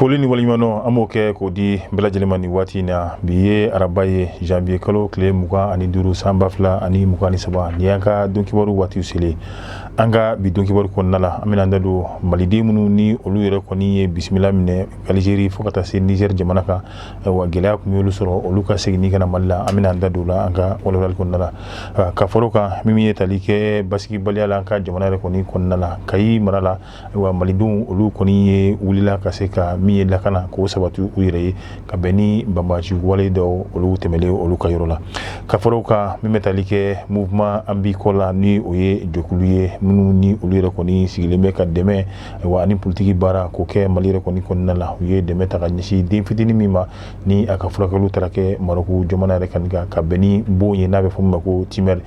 Foli ni waleɲumandɔn an b'o kɛ k'o di bɛɛ lajɛlen ma nin waati in na. Bi ye araba ye, janvier kalo tile 25, san 2023. Nin y'an ka don kibaru waatiw selen. An ka bi don kibaru kɔnɔna la, an bɛna an da don maliden minnu ni olu yɛrɛ kɔni ye bisimila minɛ Algérie fo ka taa se Niger jamana kan. Ayiwa, gɛlɛya tun y'olu sɔrɔ olu ka seginni ka na Mali la. An bɛna an da don o la an ka walawalali kɔnɔna la. Ka fara o kan, min ye tali kɛ basigibaliya la an ka jamana yɛrɛ kɔni kɔnɔna la, Kayi mara la, ayiwa, malidenw olu kɔni ye wulila ka se ka min ye lakana k'o sabati u yɛrɛ ye, ka bɛn ni banbaanci wale dɔw olu tɛmɛlen olu ka yɔrɔ la. Ka fara o kan, min bɛ tali kɛ mouvement an b'i kɔ la, ni o ye jɛkulu ye minnu ni olu yɛrɛ kɔni sigilen bɛ ka dɛmɛ, ayiwa, ani politiki baara k'o kɛ Mali yɛrɛ kɔni kɔnɔna la, u ye dɛmɛ ta ka ɲɛsin den fitinin min ma ni a ka furakɛliw taara kɛ Marɔku jamana yɛrɛ kan ka bɛn ni bon ye n'a bɛ fɔ min ma ko tumeur.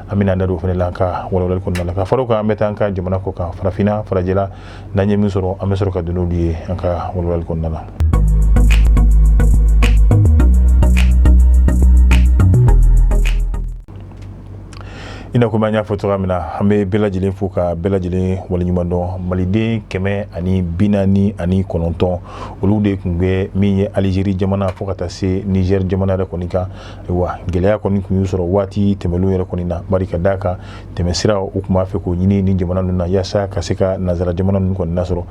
An bɛna an da don o fana la an ka walawalali kɔnɔna la. Ka fara o kan, an bɛ taa an ka jamana kɔ kan, farafinna, farajɛla, n'an ye min sɔrɔ, an bɛ sɔrɔ ka don n'olu ye an ka walawalali kɔnɔna la. I n'a komi an y'a fɔ cogoya min na, an bɛ bɛɛ lajɛlen fo ka bɛɛ lajɛlen waleɲuman dɔn. Maliden 149, olu de tun bɛ min ye Algérie jamana fo ka taa se Niger jamana yɛrɛ kɔni kan. Ayiwa, gɛlɛya kɔni tun y'u sɔrɔ waati tɛmɛnlenw yɛrɛ kɔni na, bari ka d'a kan tɛmɛsira u tun b'a fɛ k'o ɲini ni jamana ninnu na yaasa ka se ka nansara jamana ninnu kɔni nasɔrɔ.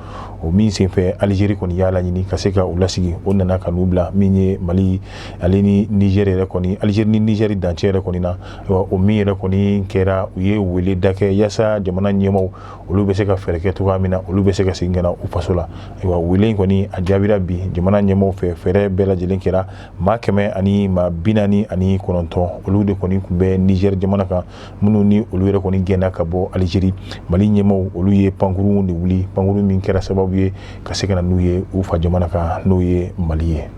O min senfɛ, Algérie kɔni y'a laɲini ka se ka u lasigi. O nana ka n'u bila min ye Mali ale ni Niger yɛrɛ kɔni, Algérie ni Niger dancɛ yɛrɛ kɔni na. O min yɛrɛ kɔni kɛra, u ye wele da kɛ yaasa jamana ɲɛmaaw olu bɛ se ka fɛɛrɛ kɛ cogoya min na olu bɛ se ka segin ka na u faso la. Ayiwa, wele in kɔni a jaabira bi jamana ɲɛmaaw fɛ. Fɛɛrɛ bɛɛ lajɛlen kɛra. Maa 149, olu de kɔni tun bɛ Niger jamana kan, minnu ni olu yɛrɛ kɔni gɛnna ka bɔ Algérie. Mali ɲɛmaaw olu ye pankurun de wuli, pankurun min kɛra sababu ye ka se ka na n'u ye u fa jamana kan, n'o ye Mali ye.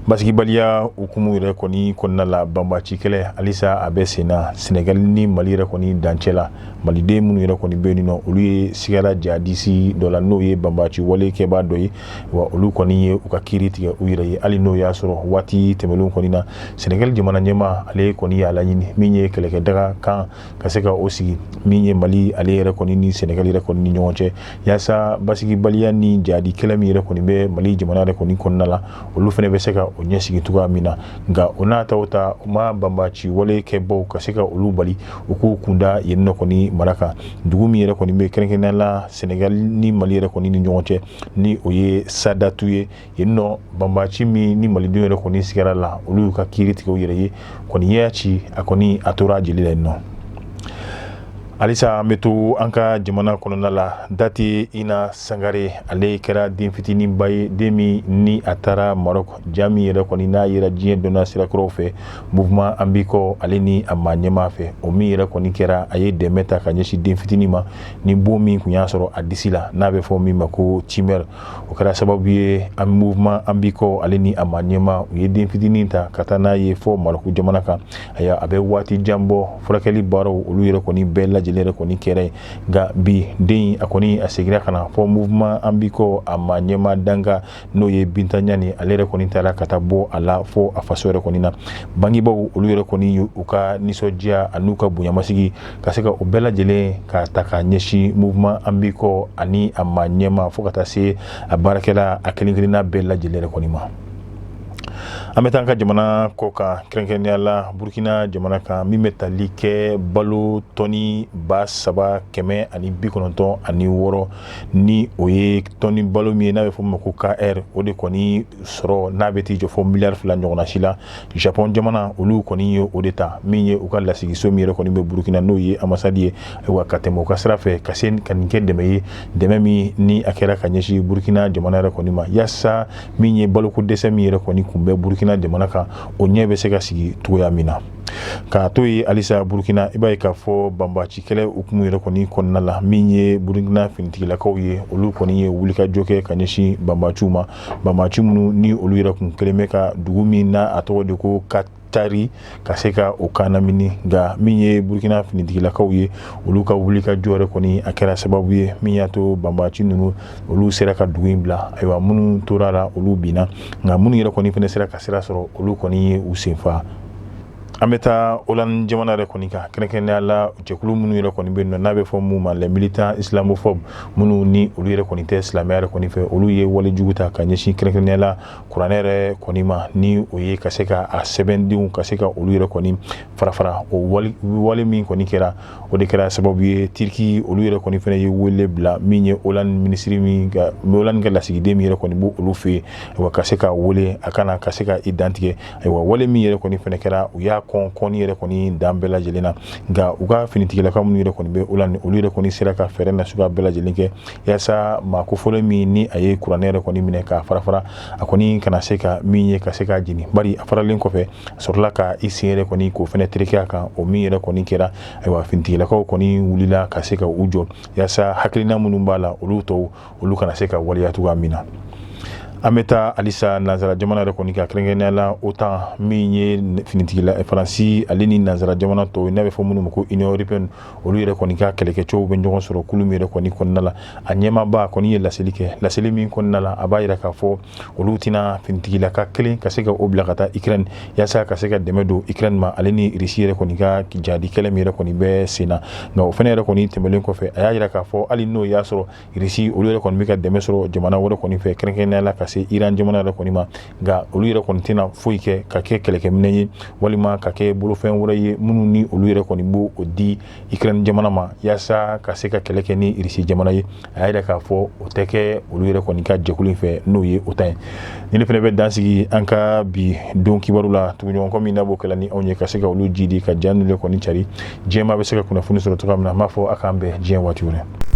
Basigibaliya hukumu yɛrɛ kɔni kɔnɔna la, banbaanci kɛlɛ halisa a bɛ sen na Senegali ni Mali yɛrɛ kɔni dancɛ la. Maliden minnu yɛrɛ kɔni bɛ yen nɔ, olu ye sigara jihadisi dɔ la, n'o ye banbaanci wale kɛbaa dɔ ye. Wa olu kɔni ye u ka kiiri tigɛ u yɛrɛ ye, hali n'o y'a sɔrɔ waati tɛmɛnlenw kɔni na, Senegali jamana ɲɛmaa ale kɔni y'a laɲini min ye kɛlɛkɛdaga kan ka se ka o sigi min ye Mali ale yɛrɛ kɔni ni Senegali yɛrɛ kɔni ni ɲɔgɔn cɛ, yaasa basigibaliya ni jihadi kɛlɛ min yɛrɛ kɔni bɛ Mali jamana yɛrɛ kɔni kɔnɔna la, olu fana bɛ se ka o ɲɛsigi cogoya min na. Nka o n'a ta o ta, u ma banbaanci wale kɛbaw ka se ka olu bali u k'u kunda yen nɔ kɔni mara kan, dugu min yɛrɛ kɔni bɛ kɛrɛnkɛrɛnnenya la Senegali ni Mali yɛrɛ kɔni ni ɲɔgɔn cɛ, ni o ye Sadatu ye. Yen nɔ, banbaanci min ni malidenw yɛrɛ kɔni sigara la, olu y'u ka kiiri tigɛ u yɛrɛ ye kɔni y'a ci, a kɔni a tora jeli la yen nɔ. Halisa an bɛ to an ka jamana kɔnɔna la. Date Ina Sangare, ale kɛra den fitininba ye, den min ni a taara Maroc. Ja min yɛrɛ kɔni n'a yera diɲɛ dɔnniya sirakɔrɔw fɛ, mouvement an b'i kɔ ale ni a maa ɲɛmaa fɛ, o min yɛrɛ kɔni kɛra, a ye dɛmɛ ta ka ɲɛsin den fitinin ma ni bon min tun y'a sɔrɔ a disi la, n'a bɛ fɔ min ma ko tumeur. O kɛra sababu ye an mouvement an b'i kɔ ale ni a maa ɲɛmaa, u ye den fitinin ta ka taa n'a ye fɔ Maroc jamana kan. Ayiwa, a bɛ waati jan bɔ, furakɛli baaraw olu yɛrɛ kɔni bɛɛ lajɛlen yɛrɛ kɔni kɛra yen. Nka bi den a kɔni a seginna ka na fɔ mouvement an b'i kɔ a maa ɲɛmaa danka, n'o ye Binta Ɲani, ale yɛrɛ kɔni taara ka taa bɔ a la fo a faso yɛrɛ kɔni na. Bangebaaw olu yɛrɛ kɔni ye u ka nisɔndiya an'u ka bonyamasigi ka se ka o bɛɛ lajɛlen ka ta ka ɲɛsin mouvement an b'i kɔ ani a maa ɲɛmaa fo ka taa se a baarakɛla a kelen kelenna bɛɛ lajɛlen yɛrɛ kɔni ma. An bɛ taa an ka jamana kɔ kan, kɛrɛnkɛrɛnnenya la Burukina jamana kan, min bɛ tali kɛ balo tɔni 3196, ni o ye tɔni balo min ye n'a bɛ fɔ o ma ko KR, o de kɔni sɔrɔ n'a bɛ t'i jɔ fo miliyari 2 ɲɔgɔnna si la. Japon jamana olu kɔni ye o de ta, min ye u ka lasigiso min yɛrɛ kɔni bɛ Burukina, n'o ye ambassade ye. Ayiwa, ka tɛmɛ u ka sira fɛ ka se ka nin kɛ dɛmɛ ye, dɛmɛ min ni a kɛra ka ɲɛsin Burukina jamana yɛrɛ kɔni ma, yaasa min ye baloko dɛsɛ min yɛrɛ kɔni kun bɛ Burukina jamana kan, o ɲɛ bɛ se ka sigi cogoya min na. K'a to yen halisa Burukina, i b'a ye k'a fɔ banbaanci kɛlɛ hukumu yɛrɛ kɔni kɔnɔna la, min ye Burukina finitigilakaw ye, olu kɔni ye wulikajɔ kɛ ka ɲɛsin banbaanciw ma, banbaanci minnu ni olu yɛrɛ kun kɛlen bɛ ka dugu min na a tɔgɔ de ko Katari, ka se ka o kannamini. Nka min ye Burukina finitigilakaw ye, olu ka wulikajɔ yɛrɛ kɔni a kɛra sababu ye min y'a to banbaanci ninnu olu sera ka dugu in bila. Ayiwa, minnu tora la, olu binna, nka minnu yɛrɛ kɔni fana sera ka sira sɔrɔ, olu kɔni ye u senfa. An bɛ taa Hollande jamana yɛrɛ kɔni kan, kɛrɛnkɛrɛnnenya la jɛkulu minnu yɛrɛ kɔni bɛ yen nɔ, n'a bɛ fɔ minnu ma les militants islamophobes, minnu ni olu yɛrɛ kɔni tɛ silamɛya yɛrɛ kɔni fɛ, olu ye wale jugu ta ka ɲɛsin kɛrɛnkɛrɛnnenya la kuranɛ yɛrɛ kɔni ma, ni o ye ka se ka a sɛbɛndenw ka se ka olu yɛrɛ kɔni farafara. O wale min kɔni kɛra, o de kɛra sababu ye Turquie olu yɛrɛ kɔni fana ye wele bila min ye Hollande minisiri min ka Hollande ka lasigiden min yɛrɛ kɔni b'o olu fɛ yen, ayiwa, ka se ka wele a kana ka se ka i dantigɛ. Ayiwa, wale min yɛrɛ kɔni fana kɛra, u y'a kɔn kɔni yɛrɛ kɔni dan bɛɛ lajɛlen na. Nka u ka finitigilaka minnu yɛrɛ kɔni bɛ Hollande, olu yɛrɛ kɔni sera ka fɛɛrɛ na suguya bɛɛ lajɛlen kɛ yaasa maa kofɔlen min ni a ye kuranɛ yɛrɛ kɔni minɛ k'a farafara, a kɔni kana se ka min ye ka se k'a jeni, bari a faralen kɔfɛ a sɔrɔla ka i sen yɛrɛ kɔni k'o fana tereke a kan. O min yɛrɛ kɔni kɛra, ayiwa, finitigilakaw kɔni wulila ka se ka u jɔ yaasa hakilina minnu b'a la, olu tɔw olu kana se ka waleya cogoya min na. An bɛ taa halisa nansara jamana yɛrɛ kɔni kan, kɛrɛnkɛrɛnnenya la OTAN, min ye finitigila Faransi ale ni nansara jamana tɔw n'a bɛ fɔ minnu ma ko Union européenne, olu yɛrɛ kɔni ka kɛlɛkɛcɛw bɛ ɲɔgɔn sɔrɔ kulu min yɛrɛ kɔni kɔnɔna la, a ɲɛmaaba kɔni ye laseli kɛ. Laseli min kɔnɔna la, a b'a jira k'a fɔ olu tɛna finitigilaka kelen ka se ka o bila ka taa Ukraine yaasa ka se ka dɛmɛ don Ukraine ma, ale ni Russie yɛrɛ kɔni ka jadi kɛlɛ min yɛrɛ kɔni bɛ sen na. Nka o fana yɛrɛ kɔni tɛmɛnen kɔfɛ, a y'a jira k'a fɔ hali n'o y'a sɔrɔ Russie olu yɛrɛ kɔni bɛ ka dɛmɛ sɔrɔ jamana wɛrɛ kɔni fɛ, kɛrɛnkɛrɛnnenya la ka se Iran jamana yɛrɛ kɔni ma, nka olu yɛrɛ kɔni tɛna foyi kɛ ka kɛ kɛlɛkɛminɛn ye walima ka kɛ bolofɛn wɛrɛ ye minnu ni olu yɛrɛ kɔni b'o o di Ukraine jamana ma yaasa ka se ka kɛlɛ kɛ ni Russie jamana ye. A y'a jira k'a fɔ o tɛ kɛ olu yɛrɛ kɔni ka jɛkulu in fɛ, n'o ye OTAN ye. Ni ne fana bɛ dan sigi an ka bi don kibaru la. Tuguɲɔgɔn min n'a b'o kɛla ni anw ye ka se ka olu jidi ka ja ninnu kɔni cari, diɲɛmaa bɛ se ka kunnafoni sɔrɔ cogoya min na, an b'a fɔ a k'an bɛn diɲɛ waati wɛrɛ.